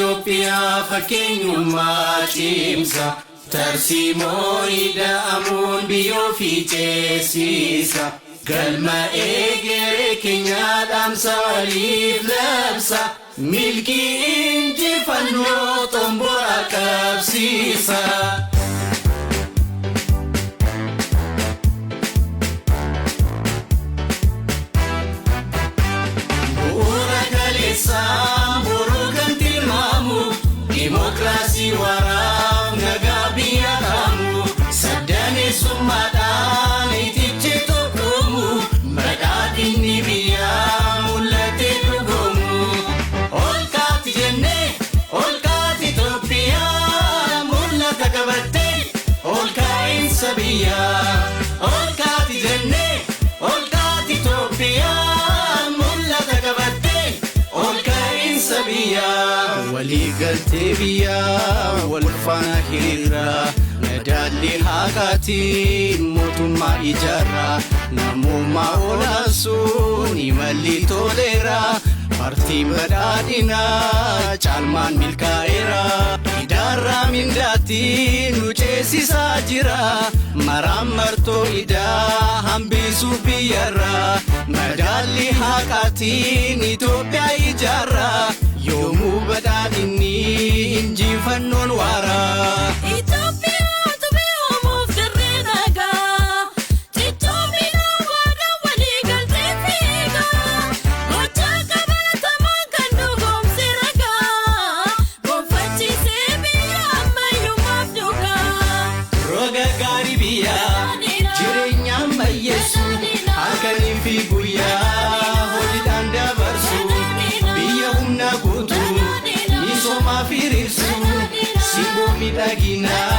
Itoophiyaa fakkeenyummaa cimsa. Tarsiimoo ida'amuun biyyoo fi ceesisa. Galma eegeree keenyaa dhaamsa waliif labsa. Milkii injifannoo xomboraa qabsiisa. Bu'uura kaleessaa boruu kan tilmaamu, Dimookiraasii waraaf nagaa biyya kaamu, Sabdaneessummaadhaan itichi tokkoomu, Badhaadhinni biyyaa mul'atee dhugoomu. Ol kaati jennee, ol kaati Itoophiyaa, mul'ata qabattee, ol ka'iinsa biyyaa. Ol kaati jennee, ol kaati Itoophiyaa, mul'ata qabattee, ol ka'iinsa biyyaa. Waliigaltee biyyaa wal faana hiriirraa, madaalli haqaatiin mootummaa ijaarraa, namummaa olaansuun imalli toleera, paartiin badhaadhinaa caalmaan milkaa'eera. Idaarraa mindaatti nu ceesisaa jira, maraan martoo idaa hambisuu biyyarraa, madaalli haqaatiin Itoophiyaa ijaarraa, yoomuu badhaadhinni injifannoon waaraa. Itoophiyaatu beekamuuf dirree nagaa. Cichoomina waadaa walii galtee fiigaa. Gochaa qabatamaan kan dhugoomse ragaa. Gonfachiisee biyya ammayyummaaf dhugaa. Roga gaarii biyyaa jireenya ammayyeessu, halkanii fi guyyaa hojiidhaan dabarsu, biyya humna guutuu misoomaa hiriirsu, simboo miidhaginaa.